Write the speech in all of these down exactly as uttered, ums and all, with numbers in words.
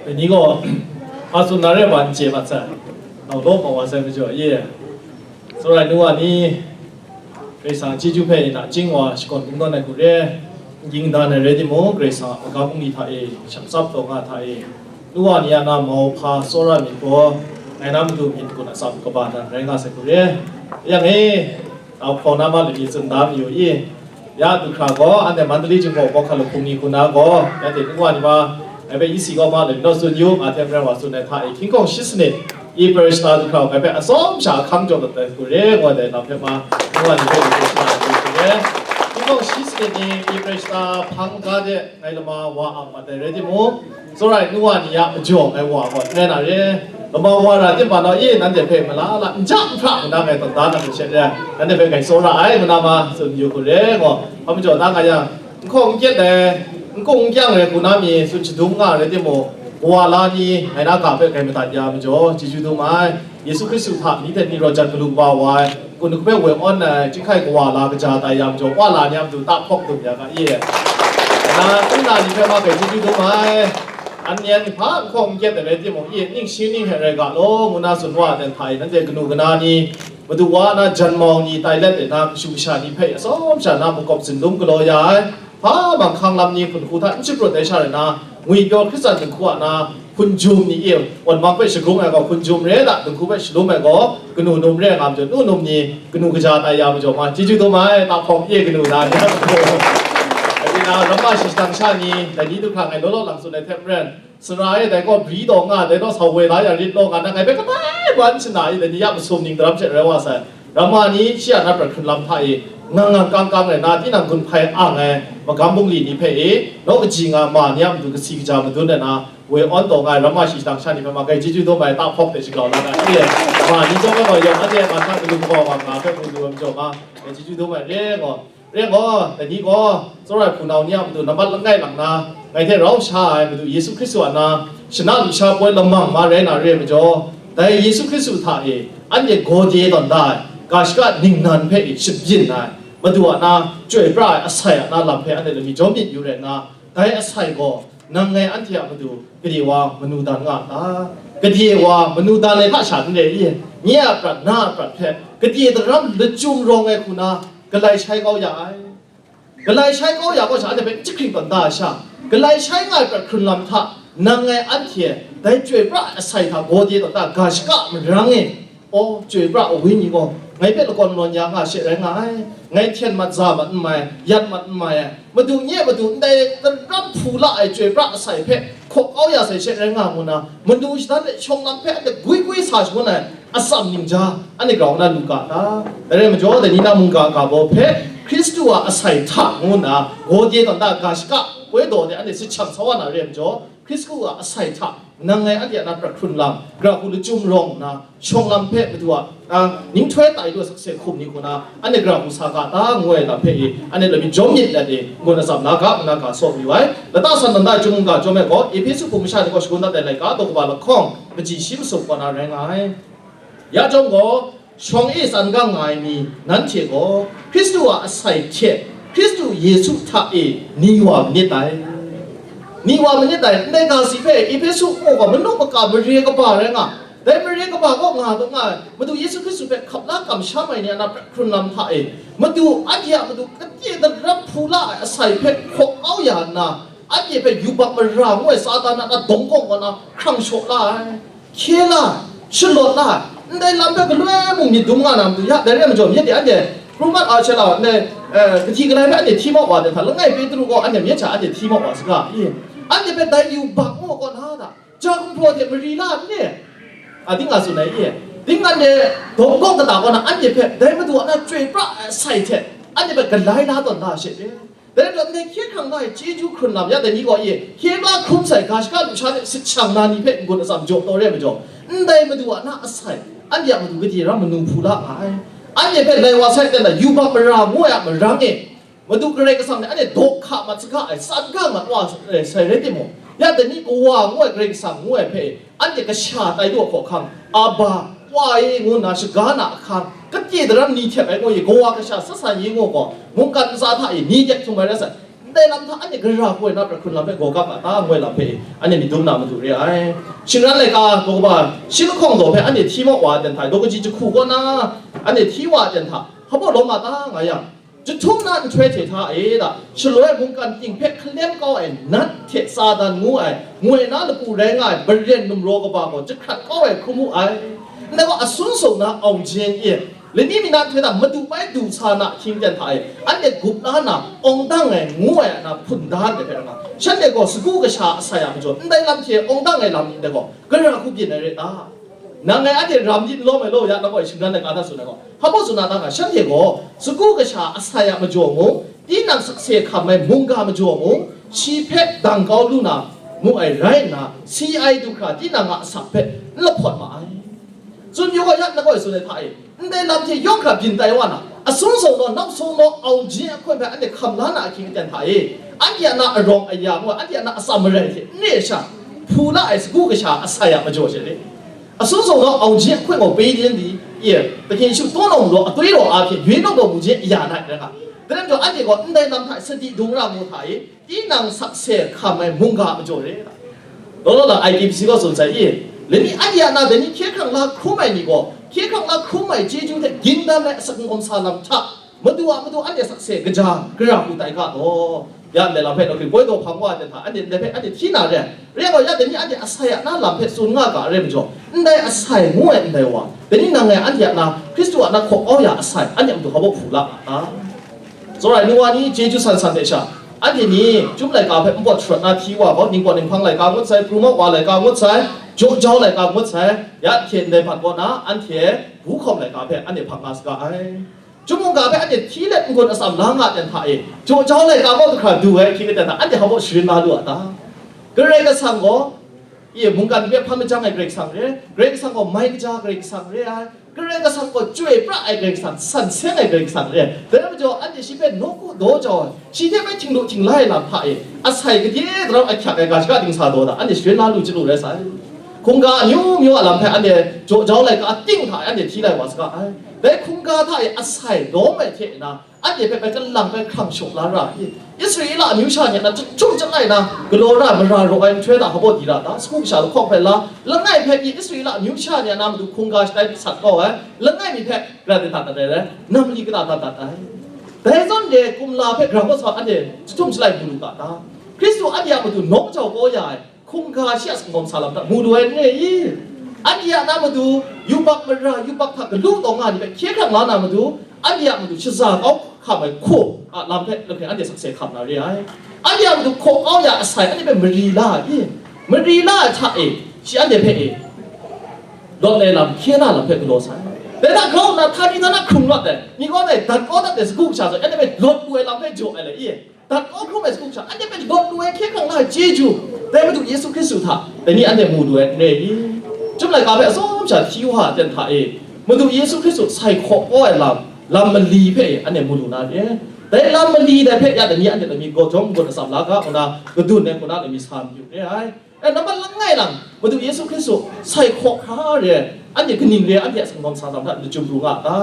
Ni gaw, a tsun na re ai wa n chye mat sai, nau law kau wa sai majaw, ye, tsawra ai nu wa ni, Karai Kasang chyeju hpe nachying wa shakawn kungdawn ai hku re, n ging dan ai rai timung, Karai Kasang a magam bungli hta e, shang tsap taw nga hta e, nu wa ni a na mauhpa tsawra myit gaw, ngai na matu myit kun atsam kaba dan rai nga sai hku re. Yang e, Au hpawng na ma lani tsun da mayu i, ya du hkra gaw, anhte Mandalay Jinghpaw Bawhkali hpung ni hku na gaw, ya hte nu wa ni ma, ngai hpe isi kaw ma lani naw tsun yu, nga hte maren wa tsun ai hta e, hkying hkawng shi sanit, April shata du hkra ngai hpe atsawm sha ahkang jaw dat ai hku re, ngu ai dai lam hpe ma, nu wa ni hpe lani tsun da mayu hku re. Hkying hkawng shi sanit ni April shata hpang ga de ngai lama wa ang mat ai rai timung, Tsawra ai nu wa ni a majaw ai wa gaw n rai na re. Lama wa ra timung nau e nanhte hpe mala la n ja n hpra ngu na ngai tawn da na hte she re, nanhte hpe ngai tsawra ai ngu na ma tsun yu hku re, gaw hpa majaw da nga yang, n hkawng n kyet ai, n kung n kyang ai hku na mi tsun shadum nga rai timung, kawa la ni ngai na ga hpe ngai madat ya majaw, chyeju dum ai. Yesu Hkristu hta ni hte ni raw jan galu kaba wa ai, kun hku hpe woi awn ai, chyinghkai kawa la kaja tai ya majaw, wa la ni a matu tahpawk dum ya ga i. Na, n na ni hpe ma hpe chyeju dum ai. An yan hpa n hkawng n kyet ai rai timung, i ning shi ning hte rai ga law, ngu na tsun wa ai hta e, nanhte kanu kana ni, madu wa na janmau ni tai let ai na, kashu kasha ni hpe atsawm sha na makawp zinlum galaw ya ai. Hpa mung hkang lam ni hpun hku hta n shaprut ai sha rai na, ngwipyaw Hkristan dinghku a na hpun jum ni e, wan mak hpe shagrung ai gaw hpun jum re ai hta, dinghku hpe shalum ai gaw kanu num re ai nga majaw, nu num ni kanu kaja tai ya majaw ma, chyeju dum ai, tahpawng e kanu na ni. Dai ni na, ramma shi shadang sha ni, dai ni du hkra ngai law law lang tsun ai hte maren, sara e dai gaw bri taw nga, dai naw sa woi la ya rit law nga, nang ngai hpe kadai wa n shana i, dai ni ya masum ning daram hte rai wa sai. Ramma ni shi a na prat hkrun lam hta e, ngang ngang kang kang rai na, tinang gun hpai ang ai magam bungli ni hpe e, naw kaji nga ma ni a matu kasi kaja madun ai na, woi awn taw nga ai ramma shi shadang sha ni hpe ma, ngai chyeju dum ai, tahpawk hte shagau la ga e, ma ni chyawm ai gaw, yawng anhte ma hta galu kaba wa nga hpe mu lu ai majaw ma, ngai chyeju dum ai re gaw, re gaw, dai ni gaw, tsawra ai hpunau ni a matu nambat langai lang na, ngai hte rau sha ai Madu Yesu Hkristu a na, shana lusha poi lamang ma rai na re ai majaw, dai Yesu Hkristu hta e, anhte gaw de tawn da ai, ga shaka ningnan hpe e shabyin ai, Madu a na, chyoi pra ai asai a na lam hpe anhte lami jawm myit yu rai nna, dai asai gaw, nang ngai anhte a matu gade wa manu dan nga a ta? Gade wa manu dan ai hta sha n re i? Nye a prat, na a prat hpe gade daram lachyum rawng ai hku na galai shai kau ya ai. Galai shai kau ya kau sha, anhte hpe n jahkring tawn da ai sha, galai shai nga ai prat hkrun lam hta, nang ngai anhte dai chyoi pra ai asai hta gaw de tawn da, ga shaka marang e, aw, chyoi pra ai wenyi gaw, ngai hpe lakawn lawn ya nga she rai nga ai. Ngai hten mat, za mat n mai, yat mat n mai ai, Madu nye Madu ndai daram hpu la ai chyoi pra asai hpe hkaw kau ya sai she rai nga, ngu na, manu shadan hte shawng lam hpe anhte gwi gwi sa shangun ai atsam ningja, anhte grau na lu ga ta? Dai rai majaw, dai ni na mungga ga baw hpe Hkristu a asai hta ngu nna, gaw de tawn da, ga shaka poi daw de anhte sit shang sa wa na re ai majaw, Hkristu a asai hta nang ngai anhte a na prat hkrun lam, gara hku lachyum rawng nna, shawng lam hpe Madu a, a, ninghtoi tai lu ai sakse hkum ni hku na, anhte gara hku sa ga ta, ngu ai lam hpe e, anhte lamyit jawm myit let e, n-gun atsam la ga, nna ga saw mayu ai. Lata san tawn da ai Chyum mungga chyawm e gaw, Ehpesu hpung masha ni gaw shagun dat ai laika daw kaba lahkawng, kaji shi masum kaw na rai nga ai. Ya chyawm gaw, shawng e tsan gang nga ai mi, nanhte gaw Hkristu a asai hte Hkristu Yesu hta e ni wa manit dai. Ni wa manit dai, ndai ga si hpe Ehpesu gaw manu maka mare kaba rai nga, dai mare kaba kaw nga tawn nga ai, Madu Yesu Hkristu hpe hkap la kamsham ai ni a na prat hkrun lam hta e, Madu, anhte a Madu, kade daram hpu la ai asai hpe hkaw kau ya nna, anhte hpe yubak mara ngu ai Satan a na dawng kawng kaw na hkrang shaw la ai, hkye la ai, shalawt la ai, ndai lam hpe galoi mung myit dum nga na matu, ya, dai re ai majaw, myit de anhte, Roman a she la, ndai, eh, kahti kalai hpe anhte hti mau wa, dai hta langai Petru gaw anhte myit sha anhte hti mau wa saga, i? Anhte hpe dai yubak ngu ai kaw na hta, ja gumhpraw hte mari la n ni? A, ding a tsun ai, i? Ding anhte dawng kawng kata kaw na, anhte hpe dai Madu a na chyoi pra ai asai hte anhte hpe galai la tawn da she, i? Dai rai nna, ndai hkye hkrang na ai chyeju hkrun lam ya, dai ni gaw e, hkye la hkrum sai ga shaka lusha hte sit shang na ni hpe n-gun atsam jaw taw re ai majaw, ndai Madu a na asai, anhte a Madu gade ram manu hpu la nga ai. Anhte hpe lai wa sai, dan da, yubak mara ngu ai a marang e, Madu Karai Kasang hte anhte daw hka mat saga ai, tsan ga mat wa sai rai timung, ya dai ni Kawa ngu ai Karai Kasang ngu ai hpe, anhte kasha tai lu ai hkawhkam, Aba, Wa e, ngu nna shaga na ahkang, kade daram ni htep ai ngu i, kawa kasha sat sa ni ngu gaw, mungkan ntsa hta e ni tek htum ai rai sai, Ndai lam hta anhte gara hkoi na pra hkrun lam hpe gaw kap a ta, ngoi lam hpe anhte myit dum na matu re ai. Shingran laika daw kaba shi lahkawng daw hpe anhte hti maw wa ai ten hta, daw kaji jahku kaw na anhte hti wa ai ten hta, hpa baw lawm a ta nga yang, jahtum na nhtoi hte hta e da, shaloi mungkan ting hpe hkalem kau ai nat hte Satan ngu ai, ngoi na lapu rai nga ai maren numraw kaba gaw jahkrat kau ai hkrum wu ai. Ndai gaw asun sung na aung jin e, lani mi na nhtoi hta madu bai du sa na ahkying ten hta e, anhte gup la na awng dang ai ngu ai a na hpun da ndai hpe rai nga, shanhte gaw sagu kasha asai a majaw ndai lam hte awng dang ai lam ndai gaw gara hku byin ai re ta? Nang ngai anhte ram di n lawm ai law ya, nang gaw shingran ai ga hta tsun ai gaw, hpa baw tsun na ta nga, shanhte gaw sagu kasha asai a majaw mung, tinang sakse hkam ai mungga majaw mung, shi hpe dang kau lu na mu ai rai nna, si ai du hkra tinang a asak hpe n lahpawt ma ai. Tsun yu gaw ya, nang gaw tsun ai hta e, ndai lam hte yawng hkra byin tai wa na, asun sung naw, nau sung naw, aung jin ahkoi hpe anhte hkam la na ahkying aten hta e, anhte a na arawng aya ngu ai, anhte a na atsam marai hte n re ai sha, hpu la ai sagu kasha asai a majaw she re. Asun sung naw, aung jin ahkoi gaw pei rin di, ye, Hpyen Shu taw nawng law, atoi raw a hpyen, yoi nawng gaw mu jin aya na rai nga. Dai rai majaw, anhte gaw ndai lam hta sadi dung ra mu hta e, tinang sakse hkam ai mungga majaw re. Law law lang I T P C gaw tsun sai i, lani anhte a na dai ni hkye hkrang la hkrum ai ni gaw, hkye hkrang la hkrum ai chyeju hte gindan ai asak n-gawm sa lam hta, Madu a matu anhte sakse kaja gara hku tai ga law. Ya ndai lam hpe, Hkristu poi daw hpang wa ai hta, anhte ndai hpe anhte hti na re ai. Re ai gaw, ya dai ni anhte asai a na lam hpe tsun nga ga ai rai majaw, ndai asai ngu ai ndai wa, dai ni nang ngai anhte a na, Hkristu a na hkaw kau ya asai, anhte a matu hpa baw hpu la a ta? Tsawra ai nu wa ni chyeju san san hte sha, anhte ni chyum laika hpe npawt sharawt na hti wa gaw, ningpawt ninghpang laika ngut sai, pru mawk wa laika ngut sai, jaw jau laika ngut sai, ya hte ndai hpat kaw na, anhte bu hkawm laika hpe anhte hpang nga saga ai. Chyum mungga hpe anhte hti let n-gun atsam la nga ten hta e, jaw jau laika gaw hkra du ai hkying aten hta, anhte hpa baw sharin la lu a ta? Karai Kasang gaw, ye, mungkan hpe hpa majang ai Karai Kasang re, Karai Kasang gaw mai kaja Karai Kasang re ai, Karai Kasang gaw chyoi pra ai Karai Kasang, san seng ai Karai Kasang re ai. Dai majaw, anhte shi hpe nawku daw jau ai, shi hte bai htinglu htingla ai lam hta e, asai gade darau ahkyak ai ga shaka dingsa daw da, anhte sharin la lu chyalu rai sai. Hkungga amyu myu a lam hpe anhte jaw jau laika ting hta e anhte hti lai wa saga ai. Dai hkungga hta e asai lawm ai hte na, anhte hpe bai kalang bai hkrang shaw la ra ai. Israela amyu sha ni a na jahtum jalai na galaw ra ai mara raw ai nhtoi hta hpa baw di ra ta? Sagu kasha lahkawng hpe la, langai hpe pyi Israela amyu sha ni a na matu hkungga shatai sat kau ai langai mi hpe gara dat dat ai rai, nam mali kata dat dat ai. Dai zawn de kumla hpe grau kau sa anhte jahtum jalai mu lu ga ta? Hkristu anhte a matu nawng jau kau ya ai hkungga shi a sanggawm sa lam hta mu lu ai n re i? Anhte a na matu yubak mara, yubak hta galu taw nga ni hpe hkye hkrang la na matu, anhte a matu shaza kau hkam ai hku a lam hpe lahkring anhte sakse hkam na re ai. Anhte a matu hkaw kau ya asai anhte hpe mari la ai i? Mari la ai hta e, shi anhte hpe e, lawt ai lam, hkye na lam hpe galaw sai. Dai hta grau nna, htani htana hkrung rawt ai, mi kaw dai dat kau dat ai sagu kasha zawn, anhte hpe lawt lu ai lam hpe jaw ai le i? Dat kau hkrum ai sagu kasha, anhte hpe lawt lu ai hkye hkrang la ai chyeju, dai Madu Yesu Hkristu hta dai ni anhte mu lu ai n re i? Chyum laika hpe atsawm sha hti wa ai ten hta e, Madu Yesu Hkristu sai hkaw kau ai lam, lam mali hpe e anhte mu lu na re. Dai lam mali dai hpe ya dai ni anhte dai mi gaw jawm n-gun atsam la ga, ngu na, kadun ai hku na dai mi sa mayu re ai. E, nambat langai lang, Madu Yesu Hkristu sai hkaw hkra re, anhte kaning re, anhte a sanggawm sa lam hta lachyum pru nga a ta?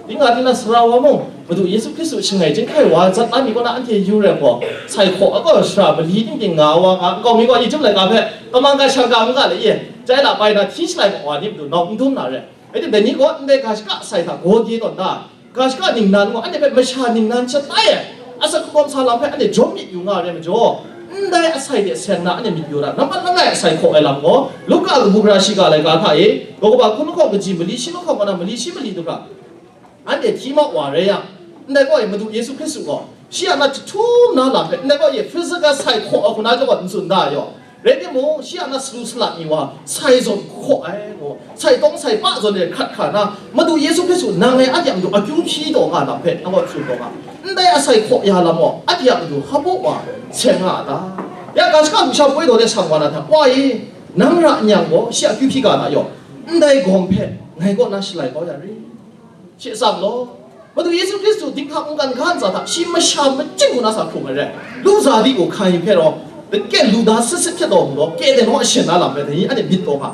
Ding nga ding na sara wa mung, Madu Yesu Hkristu shangai chyinghkai wa zat la mi kaw na anhte yu re gaw, sai hkaw a gaw shara mali ting ting nga wa nga nkau mi gaw, i chyum laika hpe kamang ga shang ga mu ga le ye, chyai la bai na hti shalai ma wa ni matu nawk n dum na re. Rai timung, dai ni gaw ndai ga shaka sai hta gaw de tawn da, ga shaka ningnan gaw anhte hpe masha ningnan shatai ai, asak hkawm sa lam hpe anhte jawm myit yu nga ai rai majaw, ndai asai hte seng na anhte myit yu ra, nambat langai asai hkaw ai lam gaw, Luka kabu gara shiga laika hta e, daw kaba hkun lahkawng kaji mali shi lahkawng kaw na mali shi mali du hkra, anhte hti mau wa rai yang, ndai gaw e Madu Yesu Hkristu gaw, shi a na jahtum na lam hpe, ndai gaw e physical sai hkaw ai hku na jaw n tsun da yaw, rai timung, shi a na salu salat mi wa, sai zawn hkaw ai gaw, sai tawng sai pa zawn e hkrat hkra na, Madu Yesu Hkristu nang e anhte a matu akyu hpyi taw nga lam hpe, nang gaw tsun taw nga. Ndai asai hkaw ya lam gaw, anhte a matu hpa baw wa seng nga a ta? Ya ga shaka lusha poi daw de sang wa na hta, Wa e, nang ra n yang gaw, shi a akyu hpyi ga na yaw, ndai gawm hpe ngai kaw na shalai kau ya rit. Shi atsam law, Madu Yesu Hkristu dinghta mungkan ga ntsa hta shi masha machyin hku na sa hkrung ai re. Lu za di u hkai hpe rau, dake lu da sit sit hpyet taw mu law, ke de naw ashen na lam rai, dai ni anhte myit taw nga.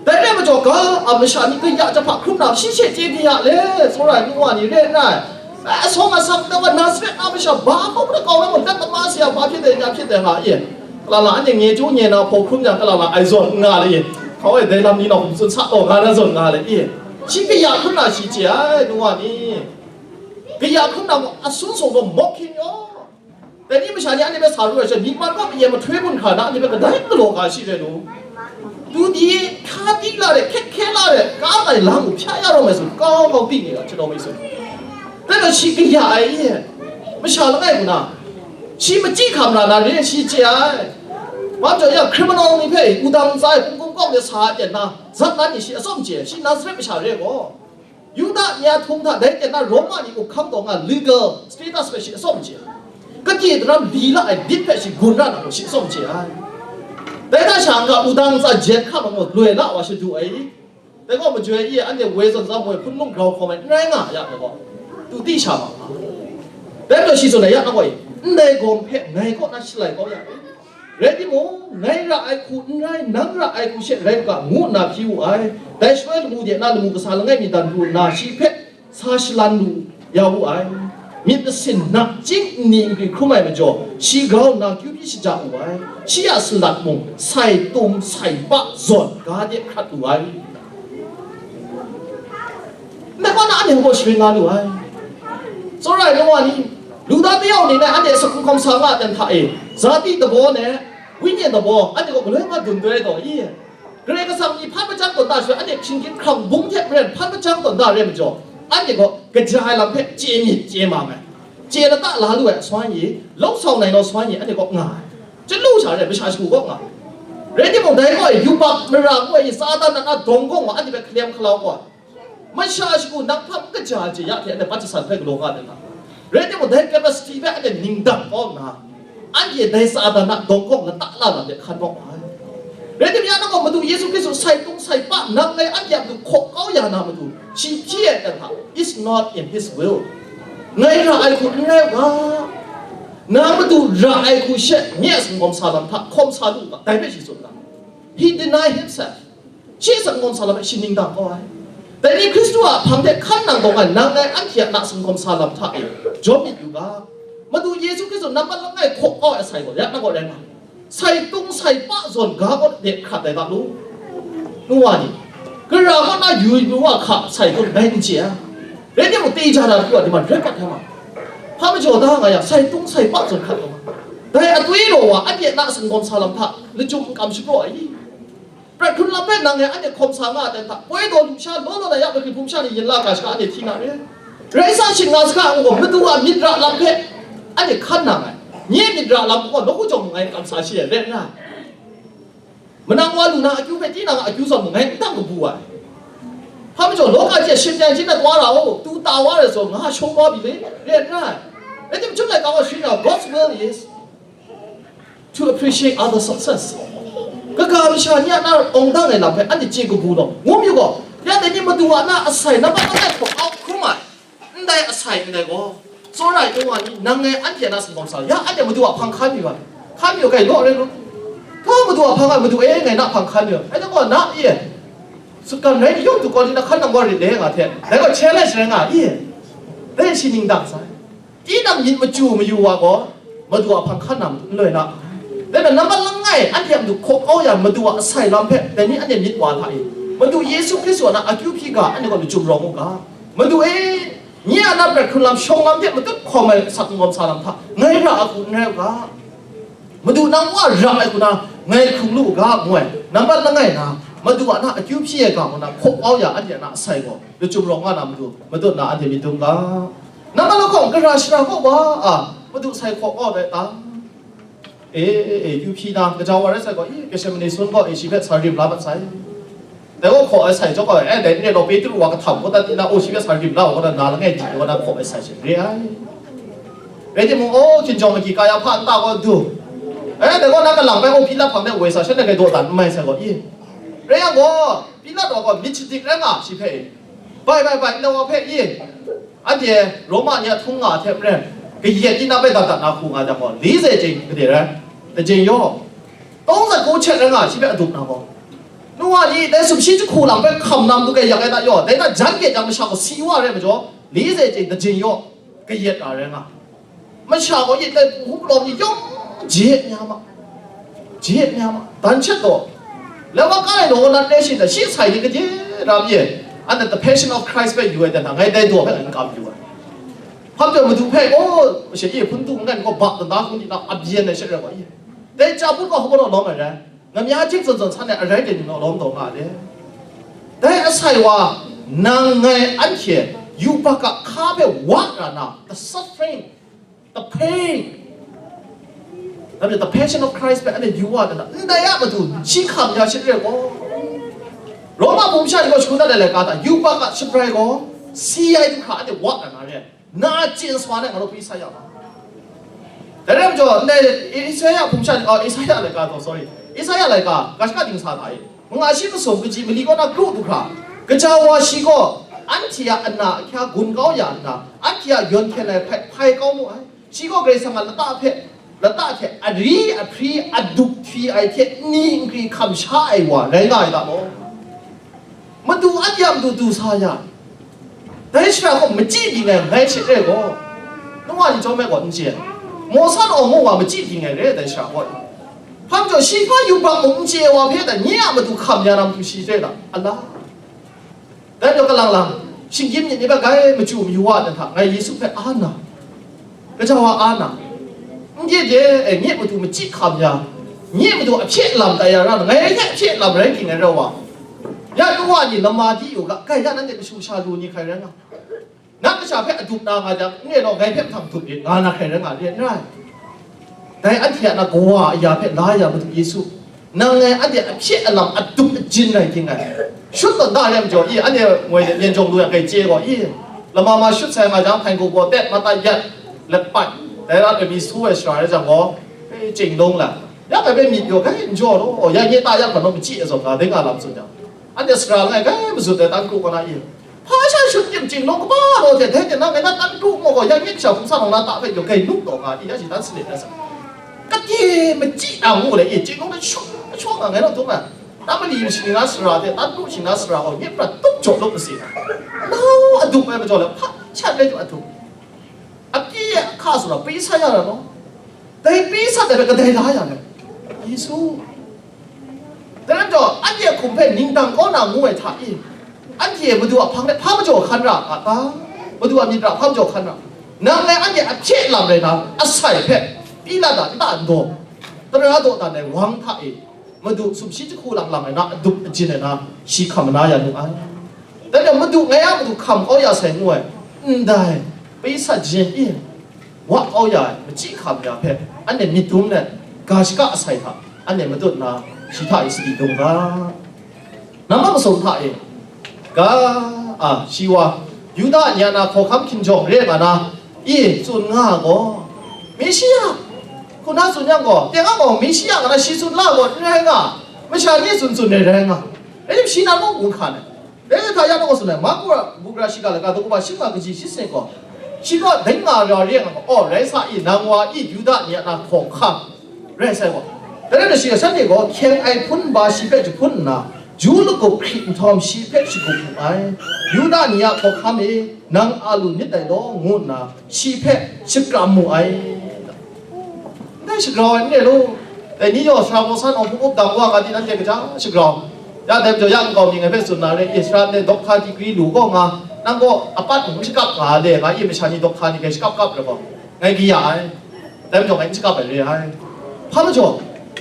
Dai rai majaw, ga a masha ni kaya jahpa hkrum na, shi she chye di ya le, tsawra ai nu wa ni re n rai. Asawng asak, tawa Nazaret na masha, ba hkau hkra kau na mung, dat tama si Hpa hpyi dai, nya hpyi dai nga e. Kala la, anhte nye chyu nye na hpaw hkrum yang, kala la, ai zawn n nga le e. Hkau e, dai lam ni nawk hkum tsun sa taw nga na zawn nga le e. Shi kaya hkrum na shi chye ai, nu wa ni. Kaya hkrum na mung, asun sung gaw mawk hkyin yaw. Dai ni masha ni anhte hpe sa ru ai sha, myi man gaw maye mahtoi gun hkra na, anhte hpe kadai galaw ga shi rai lu. Tu di, hkya di la de, hkye hkye la de, ka ai lam hpya ya rawng ai sun, kau kau di ni ga, chadawng ai sun. Dai gaw shi kaya ai e, masha langai ngu na, shi machyi hkam ra na re, shi chye ai. Wa jaw ya, criminal ni hpe wudang ntsa e, hpung hkungkawng de sa ai ten na, zat na ni shi atsawm chye, shi Nazaret masha re gaw. Yuda ni a htung hta, dai ten na Roma ni up hkam taw nga legal status hpe shi atsawm chye ai. Kade daram li la ai lit hpe shi gun ra na gaw shi atsawm chye ai. Dai hta sha nga wudang ntsa jen hkam ai gaw loi la wa shadu ai. Dai gaw majoi e anhte woi zawn za moi hpun mung grau hkawm ai n rai nga a ya gaw, tu di sha ma nga. Dai majaw shi tsun ai ya na gaw, ndai gawm hpe ngai kaw na shalai kau ya ai. Rai timung, ngai ra ai hku n rai, nang ra ai hku she rai u ga, ngu nna hpyi wu ai. Dai shaloi lamu de na lamu kasa langai mi dan pru nna, shi hpe sa shalan lu ya wu ai. Myit masin nachying nni nkri hkrum ai majaw, shi grau nna kyu hpyi shaja wu ai. Shi a salat mung sai tum sai pa zawn ga de hkrat wu ai. Ndai kaw na anhte hpaw sharin nga lu ai. Tsawra ai nu wa ni, Luda tayau ni na anhte a sakung hkawm sa nga ai ten hta e, zati dabaw ne, wenyi dabaw, anhte gaw galoi nga dun doi ai taw i? Karai Kasang ni hpan machyang tawn da shaloi, anhte hkying hkying hkrang bung hte maren hpan machyang tawn da re majaw, anhte gaw kaja ai lam hpe chye myit chye mang ai, chye lata la lu ai aswan e, law sau nai naw swan e, anhte kaw nga ai. Chyalu sha re, masha shagu kaw nga ai. Rai timung, dai gaw yubak mara ngu ai, Satan a na dawng gaw nga, anhte hpe hkalem hkalau gaw ai. Masha shagu nang hpa n kaja ai hte ya hte anhte pat jasan hpe galaw nga ai hta, rai timung, dai capacity hpe anhte ning dang kau nna, anhte dai Satan a dawng gaw lata la na hte hkan rawng ai. Rai timung, ya nang gaw Madu Yesu Hkristu sai tung sai pa nang ngai anhte a matu hkaw kau ya na matu, shi hpyi ai hta, is not in his will. Ngai ra ai hku n rai u ga, nang matu ra ai hku she nye a singkawm sa lam hta hkawm sa lu u ga, dai hpe shi tsun ga. He deny himself. Shi a singkawm sa lam hpe shi ning dang kau ai. Dai ni Hkristu a hpang de hkan nang dawng ai nang ngai anhte a na singkawm sa lam hta e jawm myit yu ga, Madu Yesu Hkristu nampat langai hkaw kau ai sai gaw, ya nang gaw rai nga, sai tung sai pa zawn ga gaw de hkrat ai ga lu. Nu wa ni, gara gaw na yu yu wa hka sai gaw rai n chye ai. Rai timung, teja da hku a dingman rai pat ai ma. Hpa majaw da nga yang, sai tung sai pa zawn hkrat kau ma. Dai atwi law wa, anhte a na singkawm sa lam hta lachyum n kam shapraw ai. Prat hkrun lam hpe nang e anhte hkawm sa nga ai ten hta, poi daw lu sha, law law na ya hpe hkrip hpung sha ni yin la ga shaga anhte hti na re. Rai sa, shing nga saga ngu gaw, Madu a myit ra lam hpe anhte hkan nang ai. Nye myit ra lam gaw, nawku jawng mung ngai n kam sa shi ai, rai nna, manang wa lu na akyu hpe tinang a akyu zawn mung ngai n dang kabu ai. Hpa majaw, law ka hte shin yang jin na taw ra u, tu ta wa re zawn, nga shaw kau bi le, rai nna. Rai timung, chyum laika gaw sharin na, God's will is to appreciate other success. Kaga masha ni a na awng dang ai lam hpe anhte chye kabu law, ngu yu gaw, ya dai ni Madu a na asai nampat langai hkawm au hkrum ai, ndai asai ndai gaw, tsawra ai nu wa ni, nang ngai anhte a na singkawm sa, ya anhte Madu a hpang hkan yu ai, hkan yu ai law rai lu. Ga Madu a hpang ai, Madu e, ngai na hpang hkan yu ai, anhte gaw na e, sutgan rai ni yawng du gaw ni na hkan nang gaw rit le nga hte, dai gaw challenge rai nga i? Dai shi ning dang sai. Tinang myit machyu mayu wa gaw, Madu a hpang hkan na matu n loi na. Dai na, nampat langai anhte a matu hkaw kau ya Madu a asai lam hpe, dai ni anhte myit wa hta e, Madu Yesu Hkristu a na akyu hpyi ga, anhte gaw lachyum rawng u ga. Madu e, nye a na prat hkrun lam shawng lam hte matut hkawm ai asak n-, kawm sa lam hta, ngai ra a hku n rai u ga. Madu nang wa ra ai hku na, ngai hkrung lu u ga, ngu ai. Nampat langai na, Madu a na akyu hpyi ai ga hku na, hkaw kau ya anhte a na asai gaw, lachyum rawng nga na matu, matut na anhte myit dum ga. Nang malawng gaw gara shara kaw wa a, Madu sai hkaw kau ai ta? E, e, e, kyu hpyi na, kaja wa rai sai gaw, i, Gethsemane sun gaw, e, shi hpe sa rim la mat sai. Dai gaw hkaw ai sai chyawm gaw, e, dai n re law, Petru wa kahtam gaw dat nna, o, shi hpe sa rim la wa gaw, na langai di wa na hkaw ai sai she re ai. Rai timung, o, hkinjawng agyi Kayahpa nta gaw du. E, dai gaw na kalang bai, o, Pilat hpang de woi sa, shanhte grai dawdan n mai sai gaw, i. Rai yang gaw, Pilat wa gaw myit shadik rai nga, shi hpe, e. Bai, bai, bai, ndai wa hpe i, anhte Roma ni a htung nga hte maren, kayat ni na bai dat dat na hku nga jang gaw, li ze jeng gade rai, dajeng yaw, tawng zat kau hkyet rai nga, shi hpe adup na gaw, nu wa ni dai sumshi jahku lam hpe hkam na matu kaiyak ai na yaw, dai na jan kayat jang masha gaw si wa rai majaw, li ze jeng dajeng yaw, kayat na rai nga. Masha gaw yit dai hpung hkum lawm ni yawng je nya ma, je nya ma, dan shet gaw, la wa kai law nat le shin da, shi sai ni kaje ram ye, and the Passion of Christ hpe yu ai dan hta, ngai dai daw hpe n kam yu ai. Hpam jawng Madu hpe, oh, masha ye hpun tu ngan gaw bak dan da hkun di na, a byen ai shet rai gaw ye. Dai chaput gaw hkawm lawm ai rai. Ngamya jik zawn zawn san ai arai de ni naw lawm taw nga le. Dai asai wa, nang ngai anhte yubak a hka hpe wa ra na, the suffering, the pain, the Passion of Christ hpe anhte yu wa na, ndai a matu shi hkam ya shit re gaw. Roma bum sha ni gaw shagu dat ai laika hta, yubak a shabrai gaw, si ai du hkra anhte wa ra na re. Na chyen swa ai, nga raw pyi sa ya ma. Dai rai majaw, ndai Isaya hpung sha, oh, Isaya laika gaw, sorry, Isaya laika, ga shaka dingsa hta e, manga shi masum kaji mali kaw na kru du hkra, gaja wa shi gaw, anhte a ana ahkya gun kau ya nna, anhte a yawn hkyen ai hpai hpai kau mu ai. Shi gaw Karai Kasang a lata hpe, lata hte ari ahpri adup hpyi ai hte ni nkri hkam sha ai wa rai nga ai ta law. Madu anhte a matu du sa ya, dai shara gaw machyi ging ai ngai she re gaw, nwa ni chyawm ai gaw n chye ai. Mawsa law mu wa machyi ging ai re dai shara gaw. Hpang jaw shi hpa yubak mung n chye ai wa hpe dai nye a matu hkam ya na matu shi re da, ala. Dai majaw kalang lang, shinggyim myit ni hpe gai machyu mayu wa dan hta, ngai Yesu hpe a na, gaja wa a na, n de de, e, nye matu machyi hkam ya, nye matu ahpye lam tai ya ra, ngai hte ahpye lam rai ging ai rau wa, ya nu wa ni lama di yu ga, kai ya nanhte kashu sha lu ni hkrai rai nga, na kasha hpe adup na nga jang, n re law, ngai hpe mahtang dup rit nga na hkrai rai nga re n rai. Dai anhte a na kawa aya hpe la ya Madu Yesu, nang ngai anhte ahpye alam adup ajin rai ting ai. Shut tawn da re majaw i, anhte ngoi de myen jawng lu yang kai chye gaw i, lama ma shut sai nga jang, hpaing gaw gaw tet, mata yat, let pat, dai ra ai mi su ai shara rai jang gaw, e, chyenglung la, ya kai hpe myit yaw kai n jaw law, ya nye ta ya hpa naw machyi ai zawn ga, dai nga lam tsun jang, anhte sara langai kai mazut ai tan kru kaw na i, hpa sha shut tim chyenglung kaba law hte, dai hte na ngai na tan kru mu gaw, ya nye kasha hpung sa nang na ta hpe yaw kai nu taw nga i, ya shi tan salit ai sa. Kade machyi na ngu le i, chyenglung na shawng shawng nga ngai naw dum ai. Tam mali shing na sara hte, tan kru shing na sara gaw, nye pra tup jaw lup masi na. Nau adup ai majaw le, hpa sha rai jaw adup. Apyi a hka sara pyi sa ya ra law. Dai pyi sa dai hpe kadai la ya le? Yesu. Dai rai majaw, anhte a hkum hpe ningdang kau na ngu ai hta i, anhte Madu a hpang de hpa majaw hkan ra a ta? Madu a myit ra hpa majaw hkan ra? Nang ngai anhte ahpye lam rai na, asai hpe Pilat a nta ndaw, tara dawdan ai wang hta e, Madu sumshi jahku lang lang ai na, adup ajin ai na, shi hkam na ya nu ai. Dai rai, Madu ngai a matu hkam kau ya sai ngu ai, ndai pyi sa jin i, wa kau ya ai machyi hkam ya hpe, anhte myit dum let, ga shaka asai hta anhte matut nna, shi hta e sadi dung ga. Nambat masum hta e, ga, a, shi wa, Yuda ni a na hkawhkam hkinjawng re nga na, i tsun nga gaw, Meshia, hku na tsun yang gaw, teng a gaw Meshia nga na shi tsun la gaw n rai nga, masha ni tsun tsun ai rai nga, rai tim shi na mung gun hkan ai. Dai hta ya nang gaw tsun ai, Marku a buk ra shiga laika daw kaba shi nga kaji shi sanit gaw, shi gaw dai nga ra re nga gaw, aw, rai sa i, nang wa i Yuda ni a na hkawhkam rai sai gaw. Dai rai na shi gaw, shanhte gaw hkyeng ai hpun nba shi hpe jahpun nna, ju lagup hkrit nhtawm shi hpe shagup wu ai. Yuda ni a hkawhkam e, nang a lu myit dai law, ngu nna shi hpe shakram mu ai. Ndai shagrau ai n re lu. Dai ni yawng sara hpawng san awng hpung up dang wa nga di, nanhte kaja shagrau. Ya dai majaw ya nkau mi ngai hpe tsun na re, e, sara ndai doctor degree lu gaw nga, nang gaw apat mung shakap nga le, nga e masha ni doctor ni hpe shakap kap rai gaw, ngai kaya ai. Dai majaw ngai n shakap ai re ai. Hpa majaw,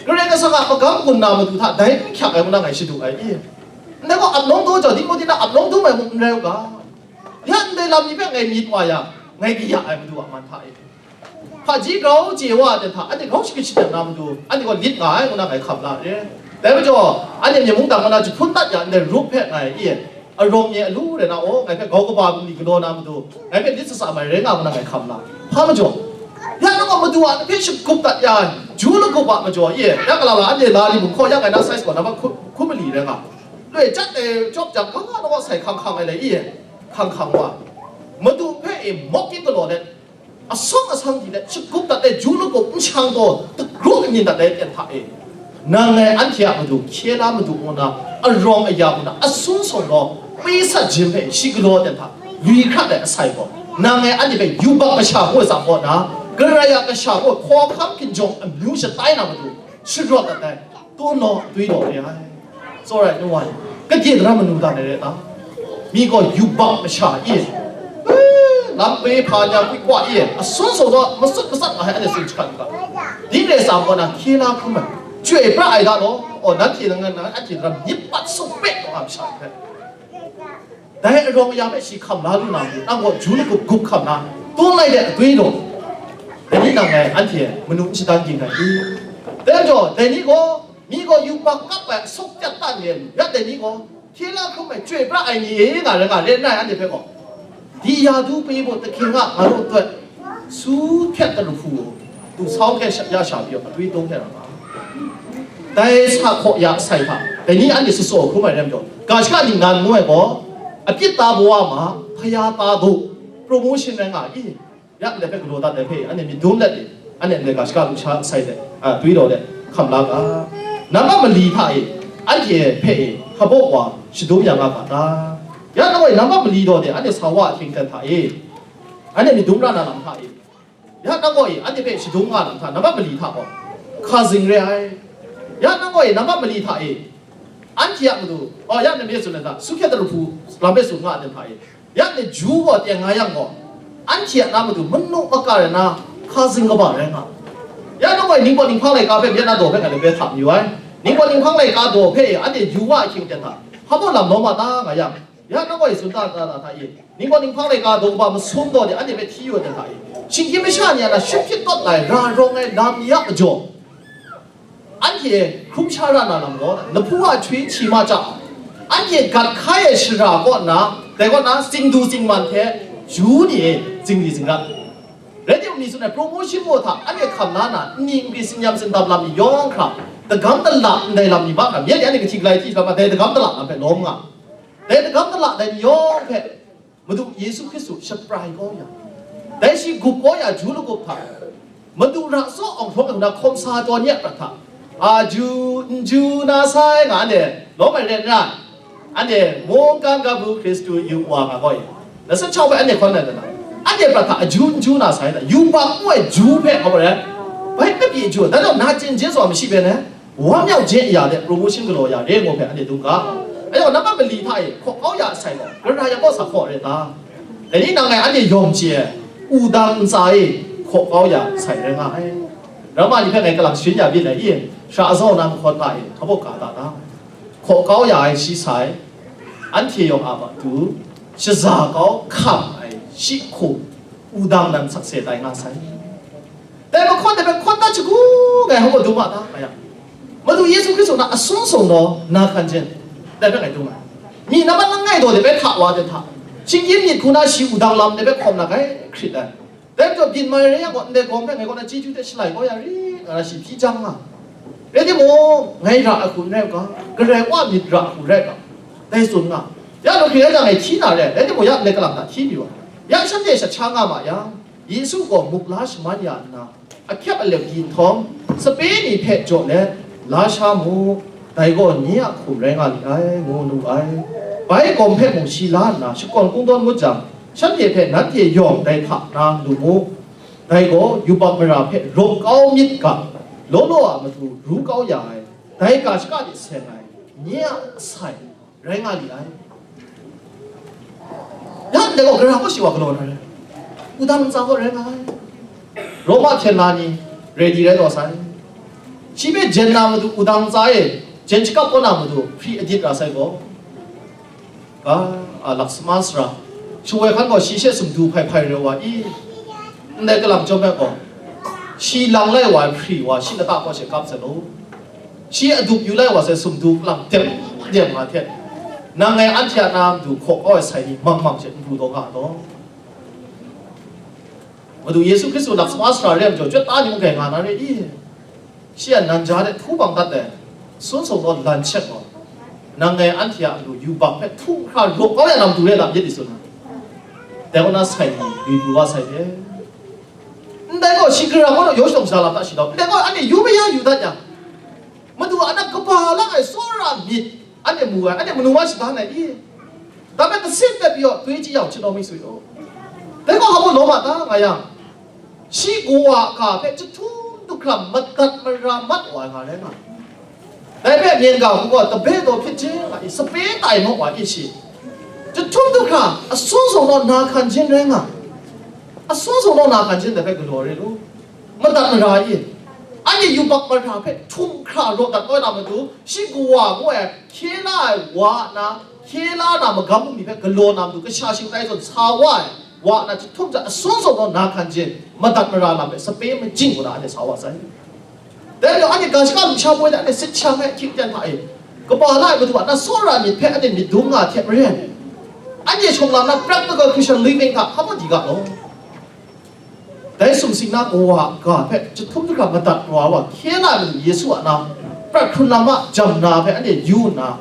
Karai Kasang a magam gun na matu hta dai n hkyak ai ngu na ngai shadu ai i. Ndai gaw ap nawng taw jau, dingmau di na ap nawng dum ai mung n rai u ga. Ya ndai lam ni hpe ngai myit wa yang, ngai kaya ai Madu a man hta e. Hpaji grau chye wa ai hta, anhte grau shakit shadang na matu, anhte gaw lit nga ai ngu na ngai hkam la re. Dai majaw, anhte myen mung dang mana jahpun dat ya ndai rup hpe ngai i, arawng e alu rai na, aw, ngai hpe grau kaba bungli galaw na matu, ngai hpe lit sasa mai rai nga ngu na ngai hkam la. Hpa majaw, ya nang gaw Madu a hpe shagup dat ya ai, ju lagup a majaw i, ya gala la anhte la li mung hkaw ya ngai na sai sa gaw, nambat hku, hku mali rai nga. Loi chyat ai jawp jang, ga nga nang gaw sai hkang hkang ai le i, hkang hkang wa. Madu hpe e mawk yin galaw let, asawng asang di let, shagup dat ai ju lagup n shang gaw, dagru n yin dat ai ten hta e, nang ngai anhte a matu hkye la madu ngu na, arawng aya ngu na, asun sawng gaw, pyi sat jin hpe shi galaw ten hta, lui hkrat ai asai gaw, nang ngai anhte hpe yubak masha ngu ai tsang kaw na, Karai a Kasha gaw hkawhkam hkinjawng amyu shatai na matu sharawt dat ai, tun law, twi law re ai. Tsawra ai nu wa ni, kadye daram manu dan ai rai ta? Mi gaw yubak masha i, lam pe hpa nya kwi kwa i, asun sung gaw masut masat nga ai, anhte tsun jahkat u ga. Ding rai sa gaw na hkye la hkrum ai, chyoi pra ai da law, aw, nanhte nang nang anhte daram myit pat sung pe taw a masha ni hpe. Dai arawng aya hpe shi hkam la lu na matu, nang gaw ju lagup gup hkam na, tun lai de atwi law, dai ni nang ngai anhte manu n shadan ging ai i? Dai majaw, dai ni gaw, mi gaw yubak kap ai, suk pyat tan ye lu, ya dai ni gaw, hkye la hkrum ai, chyoi pra ai ni e nga rai nga re nna, anhte hpe gaw, di ya du pyi baw, tahking a nga rawt dat, su hpyat daru hpu, du sau hte sha- ya sha pyi, atwi tung hte ra nga. Dai sa hkaw ya sai hta, dai ni anhte sutsaw hkrum ai rai majaw, ga shaka ningnan ngu ai gaw, apyit ta baw ma, hpaya ta daw, promotion rai nga i? Ya ndai hpe galaw dat ai hpe, anhte myit dum let i, anhte ndai ga shaka lusha sai de, a, twi law de, hkam la ga. Nambat mali hta e, anhte hpe e, hpabaw wa shadum ya nga ga ta? Ya nang gaw e, nambat mali daw de, anhte sa wa ahkying ten hta e, anhte myit dum ra na lam hta e, ya nang gaw e, anhte hpe shadum nga lam hta, nambat mali hta gaw hka zing re ai. Ya nang gaw e, nambat mali hta e, anhte a matu, oh, ya nang myit tsun ai hta, su hkyat daru hpu lam hpe tsun nga ai hta e, ya ni ju gaw teng nga yang gaw, anhte a na matu manu maka rai na, hka zing kaba rai nga. Ya nang gaw e, ningpawt ninghpang laika hpe myit na daw hpe ngai hpe hta mayu ai. Ningpawt ninghpang laika daw hpe anhte yu wa ahkying ten hta, hpa baw lam lawm a ta nga yang, ya nang gaw e, tsun ta ta ta hta e, ningpawt ninghpang laika daw kaba masum daw de anhte hpe hti yu ai ten hta e, shinggyim masha ni a na shut hpyit tawt lai ra rawng ai lam ni a majaw, anhte hkrum sha ra na lam gaw, lahpu a htwi hti ma chya, anhte gat hkai ai shara kaw nna, dai kaw na, tsingdu tsingman hte yu ni e zingri zingrat. Rai timung, ni tsun ai promotion gaw hta, anhte hkam la na, nni nkri tsin-yam tsindam lam ni yawng hkra, dagam dala ndai lam ni mahkra, myit ni anhte kahti galai hti hkra ma, dai dagam dala lam hpe lawm nga. Dai dagam dala dai ni yawng hpe, Madu Yesu Hkristu shaprai kau ya, dai shi gup kau ya ju lagup hta, Madu ra tsaw awng hprawng ai hku na hkawm sa taw ni a prat hta, a ju n ju na sai nga anhte lawm ai rai nna, anhte mungkan ga bu Hkristu yu wa nga gaw e, na sanchau hpe anhte hkawn ai dana, anhte prat hta a ju n ju na sai na, yubak ngu ai ju hpe hkawm ai rai, bai kabyi ju, dan gaw na chyen jen sa wa mashi bai na, Wa myau je ya de promotion galaw ya re ngu hpe anhte dum ga. Ajaw, nambat mali hta e hkaw kau ya sai gaw, Karai Kasang a kaw sa hkaw re ta? Dai ni nang ngai anhte yawng chye ai, wudang ntsa e hkaw kau ya sai rai nga ai. Rama ni hpe ngai kalang sharin ya byin ai i, shara azau na mahkawn hta e hkabaw ka ta ta? Hkaw kau ya ai shi sai, anhte yawng a matu shaza kau hkam ai shi hku wudang nan sakse tai nga sai. Dai mahkawn de hpe hkawn dat shagu ngai hkawm dum wa ta, nga yang, Madu Yesu Hkristu na asun sung gaw na hkan jen, dai hpe ngai dum ai. Mi nambat langai daw de bai hta wa de hta, shinggyim myit hku na shi wudang lam de bai hkawm na gai hkrit ai. Dai majaw byin mai rai yang gaw, ndai gawng hpe ngai kaw na chyeju hte shalai kau ya rit, nga na shi hpyi jang nga. Rai timung, ngai ra ai hku n rai u ga, Karai Wa myit ra ai hku rai u ga, dai tsun nga. Ya, lahkring rai jang ngai hti na re ai, rai timung, ya ndai kalang hta hti pyi wa. Ya shanhte shat sha nga ma yang, Yesu gaw muk la shaman ya nna, ahkyep alep di nhtawm, sape ni hpe jaw let, la sha mu, dai gaw nye a hkum rai nga li ai, ngu nu ai. Bai gawm hpe mung shi la nna, shakawn kungdawn ngut jang, shanhte hpe nanhte yawng dai hta na lu mu, dai gaw yubak mara hpe rawk kau myit ga, law law a matu ru kau ya ai, dai ga shaka de seng ai, nye a asai, rai nga li ai. Ya ndai gaw, gara kaw shi wa galaw na rai, wudang ntsa gaw rai nga ai. Roma hpyen na ni ready rai taw sai. Shi hpe jen na matu wudang ntsa e jen shakap kau na matu hpri adit ra sai gaw, ga, a, laksama sara, shawoi hkan gaw shi she sumdu hpai hpai rai wa i? Ndai kalang chyawm ai gaw, shi lang lai wa ai hpri wa shi lata kaw she kap sai law, shi adup yu lai wa sai sumdu kalang dem dem nga hte, nang ngai anhte a na matu hkaw kau ai sai ni mang mang she n pru taw nga taw? Madu Yesu Hkristu laksama sara re ai majaw, chyawt ta ni mung kai nga na re i? Shi a nan ja de htu bang dat ai, sun sung gaw lan shek gaw, nang ngai anhte a matu yubak hpe htu hkra raw kau ya na matu re lam yet i tsun ai. Dai kaw na sai ni, lui pru wa sai hte. Ndai gaw, shi gara gaw yawng shadawn shada lam hta shi dau. Ndai gaw, anhte yu maya yu dat yang, madu a na kaba lang ai tsawra myit, anhte mu ai, anhte manu wa shadan ai i? Dai hpe kasin dat pyi yaw, twi ji yau, hpyi law mi sui law. Dai gaw, hpa baw lawm a ta, nga yang, Shi kawa a ga hpe jahtum du hkra madat mara mat wa ai nga rai nga ai. Dai hpe myen ga hku gaw tabe taw hpyit je nga i, sape tai maw wa i shi. Jahtum du hkra asun sung naw na hkan jin rai nga ai. Asun sung naw na hkan jin dai hpe galaw re lu. Madat mara i, anhte yubak mara hpe htum hkra raw dat kau na matu, shi kawa ngu ai hkye la ai wa a na, hkye la na magam bungli hpe galaw na matu, kasha shingtai zawn sa wa ai wa a na, jahtum hta asun sung gaw na hkan jin, madat mara lam hpe sape majing kaw na anhte sa wa sai. Dai majaw, anhte ga shaka lusha poi hta anhte sit shang ai hkying ten hta e, kaba la ai Madu a na tsawra myit hpe anhte myit dum nga hte maren, anhte shawng lam na practical Christian living hta hpa di ga law. Dai sumsing na kawa a ga hpe jahtum du hkra madat wa wa hkye la ai Madu Yesu a na prat hkrun lam a jam na hpe anhte yu nna,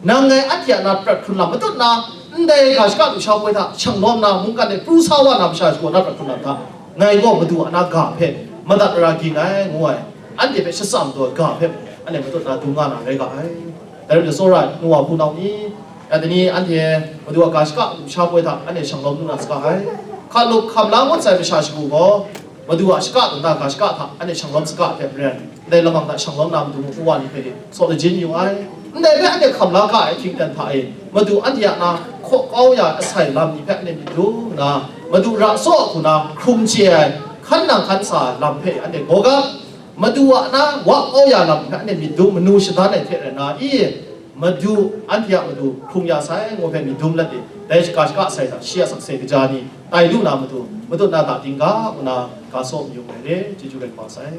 nang ngai anhte a na prat hkrun lam matut na, ndai ga shaka lusha poi hta shang lawm na, mungkan e pru sa wa na masha shagu na prat hkrun lam hta, ngai gaw Madu a na ga hpe madat mara ging ai, ngu ai, anhte hpe shatsam taw ai ga hpe anhte matut na dum nga na rai ga ai. Dai rai nna, tsawra ai nu wa hpunau ni, ya dai ni anhte Madu a ga shaka lusha poi hta anhte shang lawm lu na saga ai. Hkalup hkam la ngut sai masha shagu gaw, Madu a shaka dum na ga shaka hta anhte shang lawm saga hte maren, ndai lamang hta shang lawm na Madu mung wa ni hpe saw lajin yu ai. Ndai hpe anhte hkam la ga ai hkying ten hta e, Madu anhte a na hkaw kau ya ai asai lam ni hpe anhte myit dum nna, Madu ra tsaw a hku na hkrum chye ai, hkan nang hkan sa ai lam hpe anhte gawgap, Madu a na wa kau ya lam hpe anhte myit dum manu shadan ai hte rai nna i, Madu, anhte a Madu hkrung ya sai, ngu hpe myit dum let e, dai shaka shaka sai hta shi a sakse kaja ni tai lu na matu, matut na ta dingga ngu na ga saw mayu ai re, chyeju rai kaba sai.